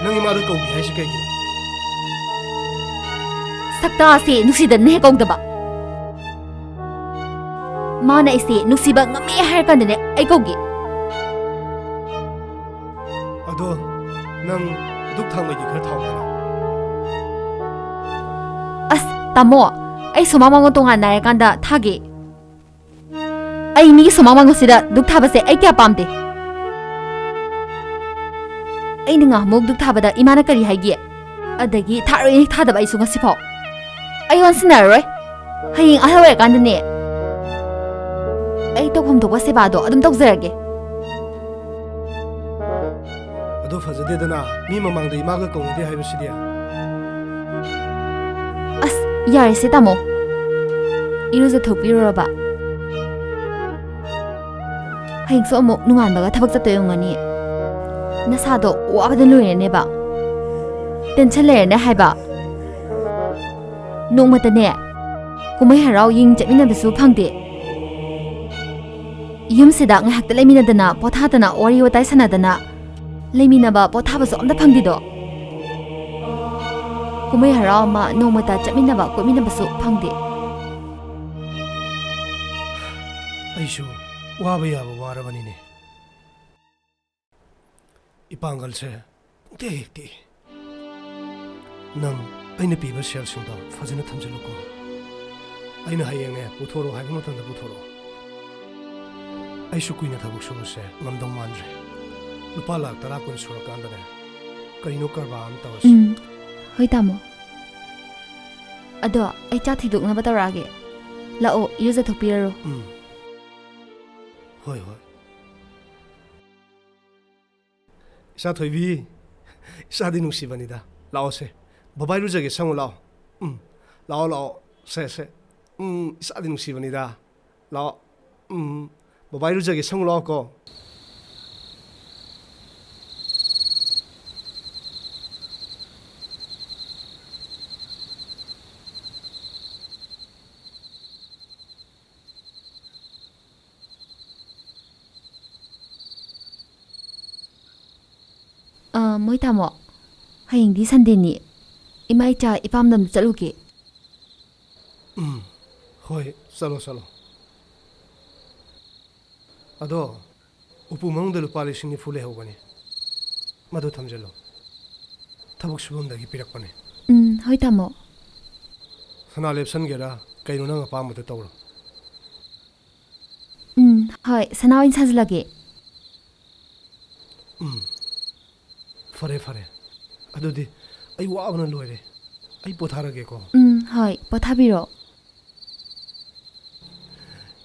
ꯅꯪ ꯏꯃꯥꯗꯣ ꯀꯧꯗꯦ ꯍꯥꯏꯁꯤ ꯀꯩꯒꯤꯅꯣ? ꯁꯛꯇꯥꯁꯦ ꯅꯨꯡꯁꯤꯗꯅ ꯍꯦꯛ ꯀꯧꯗꯕ꯫ ꯃꯥꯅ ꯑꯩꯁꯦ ꯅꯨꯡꯁꯤꯕ ꯉꯝꯃꯦ ꯍꯥꯏꯔ ꯀꯥꯟꯗꯅꯦ ꯑꯩ ꯀꯧꯒꯦ꯫ ꯑꯗꯣ ꯅꯪ ꯙꯨꯛ ꯊꯥꯡꯃꯩꯗꯤ ꯈꯔ ꯊꯥꯎꯗꯅ꯫ ꯑꯁ, ꯇꯥꯃꯣ, ꯑꯩ ꯁꯨꯃꯥꯡ ꯃꯥꯡꯒꯣꯜ ꯇꯣꯉꯥꯟ ꯅꯥꯏꯔꯀꯥꯟꯗ ꯊꯥꯒꯦ꯫ ꯑꯩ ꯃꯤꯒꯤ ꯁꯨꯃꯥꯡ ꯃꯥꯡꯒꯣꯜꯁꯤꯗ ꯙꯨꯛ ꯊꯥꯕꯁꯦ ꯑꯩ ꯀꯌꯥ ꯄꯥꯝꯗꯦ꯫ ꯑꯩꯅ ꯉꯍꯥꯟꯃꯨꯛ ꯙꯨꯛ ꯊꯥꯕꯗ ꯏꯃꯥꯅ ꯀꯔꯤ ꯍꯥꯏꯒꯦ? ꯑꯗꯒꯤ ꯊꯥꯔꯣꯏꯅ ꯊꯥꯗꯕ ꯑꯩꯁꯨ ꯉꯁꯤꯐꯥꯎ꯫ ꯑꯩ ꯑꯣꯟꯁꯤꯟꯅꯔꯔꯣꯏ꯫ ꯍꯌꯦꯡ ꯑꯍꯜ ꯑꯣꯏꯔꯀꯥꯟꯗꯅꯦ, ꯑꯩ ꯇꯧꯐꯝ ꯊꯣꯛꯄ ꯁꯦꯕꯥꯗꯣ ꯑꯗꯨꯝ ꯇꯧꯖꯔꯒꯦ꯫ ꯑꯗꯣ ꯐꯖꯗꯦꯗꯅ, ꯃꯤ ꯃꯃꯥꯡꯗ ꯏꯃꯥꯒ ꯀꯧꯅꯗꯦ ꯍꯥꯏꯕꯁꯤꯗꯤ꯫ ꯑꯁ, ꯌꯥꯔꯦꯁꯦ ꯇꯥꯃꯣ, ꯏꯔꯨꯖꯊꯣꯛꯄꯤꯔꯨꯔꯕ? ꯍꯌꯦꯡꯁꯨ ꯑꯃꯨꯛ ꯅꯣꯡꯉꯥꯟꯕꯒ ꯊꯕꯛ ꯆꯠꯇꯣꯏ ꯑꯣꯏꯔꯝꯒꯅꯤ꯫ ꯅꯁꯥꯗꯣ ꯋꯥꯕꯗ ꯂꯣꯏꯔꯅꯦꯕ꯫ ꯇꯦꯟꯁꯟ ꯂꯩꯔꯅꯦ ꯍꯥꯏꯕ꯫ ꯅꯣꯡꯃꯇꯅꯦ ꯀꯨꯝꯍꯩ ꯍꯔꯥꯎ ꯌꯦꯡ ꯆꯠꯃꯤꯟꯅꯕꯁꯨ ꯐꯪꯗꯦ꯫ ꯌꯨꯝꯁꯤꯗ ꯉꯥꯏꯍꯥꯛꯇ ꯂꯩꯃꯤꯟꯅꯗꯅ, ꯄꯣꯊꯥꯗꯅ, ꯋꯥꯔꯤ ꯋꯥꯇꯥꯏ ꯁꯥꯟꯅꯗꯅ ꯂꯩꯃꯤꯟꯅꯕ, ꯄꯣꯊꯥꯕꯁꯨ ꯑꯝꯇ ꯐꯪꯗꯦꯗꯣ꯫ ꯀꯨꯝꯍꯩ ꯍꯔꯥꯎ ꯑꯃ ꯅꯣꯡꯃꯇ ꯆꯠꯃꯤꯟꯅꯕ, ꯀꯣꯏꯃꯤꯟꯅꯕꯁꯨ ꯐꯪꯗꯦ꯫ ꯑꯩꯁꯨ ꯋꯥꯕ ꯌꯥꯕ ꯋꯥꯔꯕꯅꯤꯅꯦ꯫ ꯏꯄꯥꯡꯒꯜꯁꯦ ꯄꯨꯡꯇꯦꯛ ꯍꯦꯛ ꯇꯦꯛꯏ꯫ ꯅꯪ ꯑꯩꯅ ꯄꯤꯕ ꯁꯦꯜꯁꯤꯡꯗꯣ ꯐꯖꯅ ꯊꯝꯖꯤꯜꯂꯨꯀꯣ꯫ ꯑꯩꯅ ꯍꯌꯦꯡꯅꯦ ꯄꯨꯊꯣꯔꯛꯑꯣ ꯍꯥꯏꯕ ꯃꯇꯝꯗ ꯄꯨꯊꯣꯔꯛꯑꯣ꯫ ꯑꯩꯁꯨ ꯀꯨꯏꯅ ꯊꯕꯛ ꯁꯨꯕꯁꯦ ꯉꯝꯗꯧ ꯃꯥꯟꯗ꯭ꯔꯦ꯫ ꯂꯨꯄꯥ ꯂꯥꯛ ꯇꯔꯥ ꯀꯨꯟ ꯁꯨꯔꯀꯥꯟꯗꯅꯦ ꯀꯔꯤꯅꯣ ꯀꯔꯕꯥꯔ ꯑꯃ ꯇꯧꯔꯁꯤ꯫ ꯎꯝ, ꯍꯣꯏ ꯇꯥꯃꯣ꯫ ꯑꯗꯣ ꯑꯩ ꯆꯥ ꯊꯤꯗꯣꯛꯅꯕ ꯇꯧꯔꯛꯑꯒꯦ꯫ ꯂꯥꯛꯑꯣ, ꯏꯔꯨꯖꯊꯣꯛꯄꯤꯔꯔꯣ꯫ ꯎꯝ꯫ ꯍꯣꯏ, ꯍꯣꯏ꯫ ꯏꯆꯥ ꯊꯣꯏꯕꯤ, ꯏꯆꯥꯗꯤ ꯅꯨꯡꯁꯤꯕꯅꯤꯗ꯫ ꯂꯥꯛꯑꯣꯁꯦ꯫ ꯕꯕꯥ ꯏꯔꯨꯖꯒꯦ, ꯁꯪꯉꯨ ꯂꯥꯛꯑꯣ꯫ ꯎꯝ, ꯂꯥꯛꯑꯣ, ꯂꯥꯛꯑꯣ꯫ ꯁꯦ, ꯁꯦ꯫ ꯎꯝ, ꯏꯆꯥꯗꯤ ꯅꯨꯡꯁꯤꯕꯅꯤꯗ꯫ ꯂꯥꯛꯑꯣ꯫ ꯎꯝ, ꯕꯕꯥ ꯏꯔꯨꯖꯒꯦ, ꯁꯪꯉꯨ ꯂꯥꯛꯑꯣ ꯀꯣ꯫ ꯑ, ꯃꯣꯏ ꯇꯥꯃꯣ, ꯍꯌꯦꯡꯗꯤ ꯁꯟꯗꯦꯅꯤ꯫ ꯏꯃꯥ ꯏꯆꯥ ꯏꯄꯥꯝꯗ ꯑꯝꯇ ꯆꯠꯂꯨꯒꯦ꯫ ꯎꯝ, ꯍꯣꯏ, ꯆꯠꯂꯣ, ꯆꯠꯂꯣ꯫ ꯑꯗꯣ, ꯎꯄꯨ ꯃꯅꯨꯡꯗ ꯂꯨꯄꯥ ꯂꯤꯁꯤꯡ ꯅꯤꯐꯨ ꯂꯩꯍꯧꯕꯅꯤ꯫ ꯃꯗꯨ ꯊꯝꯖꯤꯜꯂꯣ꯫ ꯊꯕꯛ ꯁꯨꯐꯝꯗꯒꯤ ꯄꯤꯔꯛꯄꯅꯤ꯫ ꯎꯝ, ꯍꯣꯏ ꯇꯥꯃꯣ꯫ ꯁꯅꯥ ꯂꯦꯞꯁꯟꯒꯦꯔꯥ, ꯀꯩꯅꯣ ꯅꯪ ꯑꯄꯥꯝꯕꯗꯨ ꯇꯧꯔꯣ꯫ ꯎꯝ, ꯍꯣꯏ, ꯁꯅꯥ ꯑꯣꯏꯅ ꯁꯥꯖꯤꯜꯂꯒꯦ꯫ ꯎꯝ, ꯐꯔꯦ, ꯐꯔꯦ꯫ ꯑꯗꯨꯗꯤ ꯑꯩ ꯋꯥꯕꯅ ꯂꯣꯏꯔꯦ꯫ ꯑꯩ ꯄꯣꯊꯥꯔꯒꯦꯀꯣ꯫ ꯎꯝ, ꯍꯣꯏ, ꯄꯣꯊꯥꯕꯤꯔꯣ꯫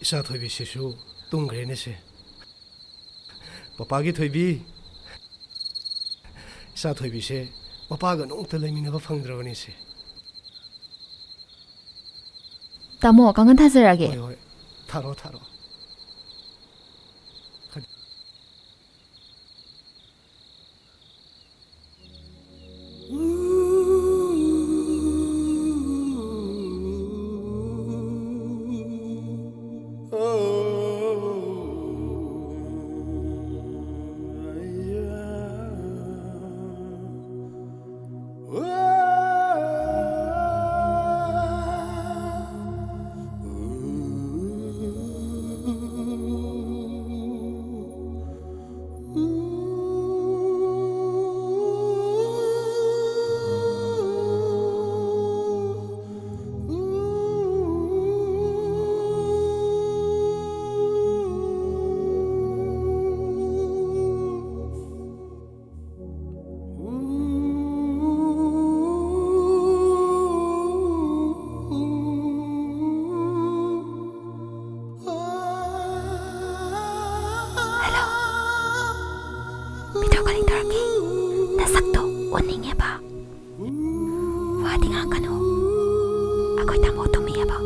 ꯏꯆꯥ ꯊꯣꯏꯕꯤꯁꯤꯁꯨ ꯇꯨꯝꯈ꯭ꯔꯦꯅꯦ ꯁꯦ꯫ ꯄꯄꯥꯒꯤ ꯊꯣꯏꯕꯤ, ꯏꯆꯥ ꯊꯣꯏꯕꯤꯁꯦ ꯃꯄꯥꯒ ꯅꯣꯡꯇ ꯂꯩꯃꯤꯟꯅꯕ ꯐꯪꯗ꯭ꯔꯕꯅꯤ ꯁꯦ꯫ ꯇꯥꯃꯣ, ꯀꯥꯡꯈꯟ ꯊꯥꯖꯔꯛꯑꯒꯦ꯫ ꯍꯣꯏ, ꯍꯣꯏ, ꯊꯥꯔꯣ, ꯊꯥꯔꯣ꯫ ꯎꯅꯤꯡꯉꯦꯕ꯫ ꯋꯥꯗꯤ ꯉꯥꯡꯒꯅꯨ꯫ ꯑꯩꯈꯣꯏ ꯇꯥꯃꯣ ꯇꯨꯝꯃꯤꯑꯕ꯫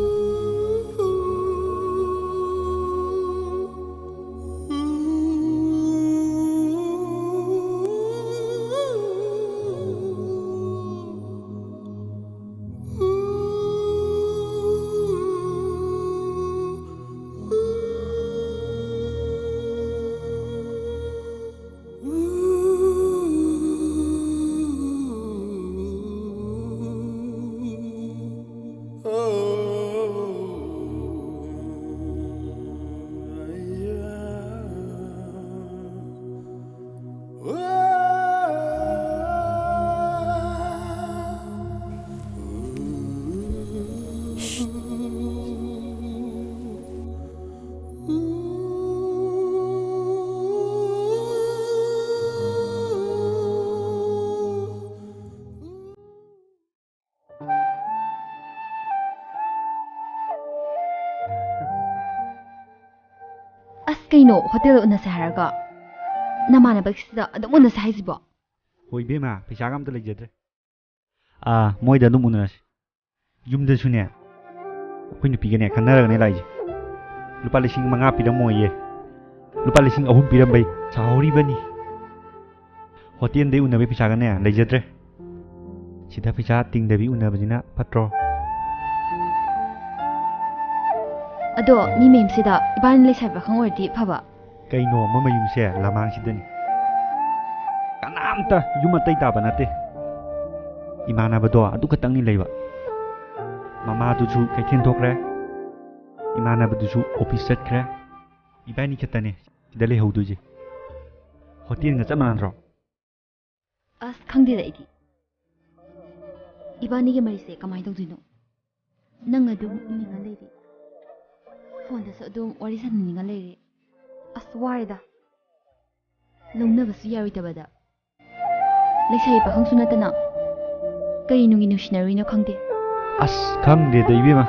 ꯑꯁ, ꯀꯩꯅꯣ, ꯍꯣꯇꯦꯜꯗ ꯎꯅꯁꯦ ꯍꯥꯏꯔꯒ ꯅꯃꯥꯟꯅꯕꯁꯤꯗ ꯑꯗꯨꯝ ꯎꯅꯁꯦ ꯍꯥꯏꯁꯤꯕꯣ? ꯍꯣꯏ, ꯏꯕꯦꯝꯃ, ꯄꯩꯁꯥꯒ ꯑꯝꯇ ꯂꯩꯖꯗ꯭ꯔꯦ꯫ ꯑꯥ, ꯃꯣꯏꯗ ꯑꯗꯨꯝ ꯎꯅꯔꯁꯤ꯫ ꯌꯨꯝꯗꯁꯨꯅꯦ, ꯑꯩꯈꯣꯏ ꯅꯨꯄꯤꯒꯅꯦ ꯈꯟꯅꯔꯒꯅꯦ ꯂꯥꯛꯏꯁꯦ꯫ ꯂꯨꯄꯥ ꯂꯤꯁꯤꯡ ꯃꯉꯥ ꯄꯤꯔꯝꯃꯣꯏꯌꯦ꯫ ꯂꯨꯄꯥ ꯂꯤꯁꯤꯡ ꯑꯍꯨꯝ ꯄꯤꯔꯝꯕꯩ ꯁꯥꯍꯧꯔꯤꯕꯅꯤ꯫ ꯍꯣꯇꯦꯜꯗꯩ ꯎꯅꯕꯩ ꯄꯩꯁꯥꯒꯅꯦ ꯂꯩꯖꯗ꯭ꯔꯦ꯫ ꯁꯤꯗ ꯄꯩꯁꯥ ꯇꯤꯡꯗꯕꯤ ꯎꯅꯕꯁꯤꯅ ꯐꯠꯇ꯭ꯔꯣ? ꯑꯗꯣ ꯃꯤ ꯃꯌꯨꯝꯁꯤꯗ ꯏꯕꯥꯅꯤ ꯂꯩꯁꯥꯕꯤ ꯄꯥꯈꯪ ꯑꯣꯏꯔꯗꯤ ꯐꯕ꯫ ꯀꯩꯅꯣ, ꯃꯃꯌꯨꯝꯁꯦ ꯂꯃꯥꯡꯁꯤꯗꯅꯤ꯫ ꯀꯅꯥꯝꯇ ꯌꯨꯝ ꯑꯇꯩ ꯇꯥꯕ ꯅꯠꯇꯦ꯫ ꯏꯃꯥꯟꯅꯕꯗꯣ ꯑꯗꯨ ꯈꯛꯇꯪꯅꯤ ꯂꯩꯕ꯫ ꯃꯃꯥꯗꯨꯁꯨ ꯀꯩꯊꯦꯜ ꯊꯣꯛꯈ꯭ꯔꯦ꯫ ꯏꯃꯥꯟꯅꯕꯗꯨꯁꯨ ꯑꯣꯐꯤꯁ ꯆꯠꯈ꯭ꯔꯦ꯫ ꯏꯕꯥꯅꯤ ꯈꯛꯇꯅꯦ ꯁꯤꯗ ꯂꯩꯍꯧꯗꯣꯏꯁꯦ꯫ ꯍꯣꯇꯦꯜꯒ ꯆꯞ ꯃꯥꯟꯅꯗ꯭ꯔꯣ? ꯑꯁ, ꯈꯪꯗꯦꯗ ꯑꯩꯗꯤ꯫ ꯏꯕꯥꯅꯤꯒꯤ ꯃꯔꯤꯁꯦ ꯀꯃꯥꯏꯅ ꯇꯧꯗꯣꯏꯅꯣ? ꯅꯪ ꯑꯗꯨꯝ ꯏꯪꯅꯤꯡꯉ ꯂꯩꯔꯦ꯫ ꯐꯣꯟꯗꯁꯨ ꯑꯗꯨꯝ ꯋꯥꯔꯤ ꯁꯥꯟꯅꯅꯤꯡꯉ ꯂꯩꯔꯦ꯫ ꯑꯁ, ꯋꯥꯔꯦꯗ꯫ ꯂꯧꯅꯕꯁꯨ ꯌꯥꯔꯣꯏꯗꯕꯗ꯫ ꯂꯩꯁꯥꯕꯤ ꯄꯥꯈꯪꯁꯨ ꯅꯠꯇꯅ ꯀꯔꯤ ꯅꯨꯡꯒꯤ ꯅꯨꯡꯁꯤꯅꯔꯨꯏꯅꯣ ꯈꯪꯗꯦ꯫ ꯑꯁ, ꯈꯪꯗꯦꯗ ꯏꯕꯦꯝꯃ꯫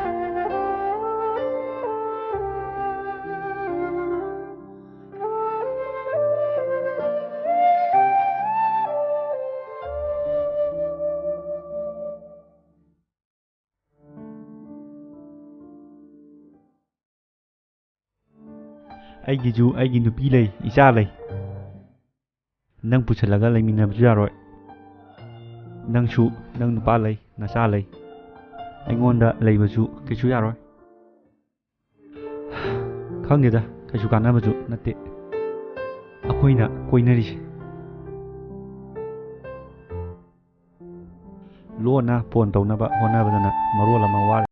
ꯑꯩꯒꯤꯁꯨ ꯑꯩꯒꯤ ꯅꯨꯄꯤ ꯂꯩ, ꯏꯆꯥ ꯂꯩ꯫ ꯅꯪ ꯄꯨꯁꯜꯂꯒ ꯂꯩꯃꯤꯟꯅꯕꯁꯨ ꯌꯥꯔꯣꯏ꯫ ꯅꯪꯁꯨ ꯅꯪ ꯅꯨꯄꯥ ꯂꯩ, ꯅꯆꯥ ꯂꯩ꯫ ꯑꯩꯉꯣꯟꯗ ꯂꯩꯕꯁꯨ ꯀꯩꯁꯨ ꯌꯥꯔꯣꯏ꯫ ꯈꯪꯗꯦꯗ, ꯀꯩꯁꯨ ꯀꯥꯟꯅꯕꯁꯨ ꯅꯠꯇꯦ ꯑꯩꯈꯣꯏꯅ ꯀꯣꯏꯅꯔꯤꯁꯦ꯫ ꯂꯣꯟꯅ ꯐꯣꯟ ꯇꯧꯅꯕ ꯍꯣꯠꯅꯕꯗꯅ ꯃꯔꯣꯜ ꯑꯃ ꯋꯥꯔꯦ꯫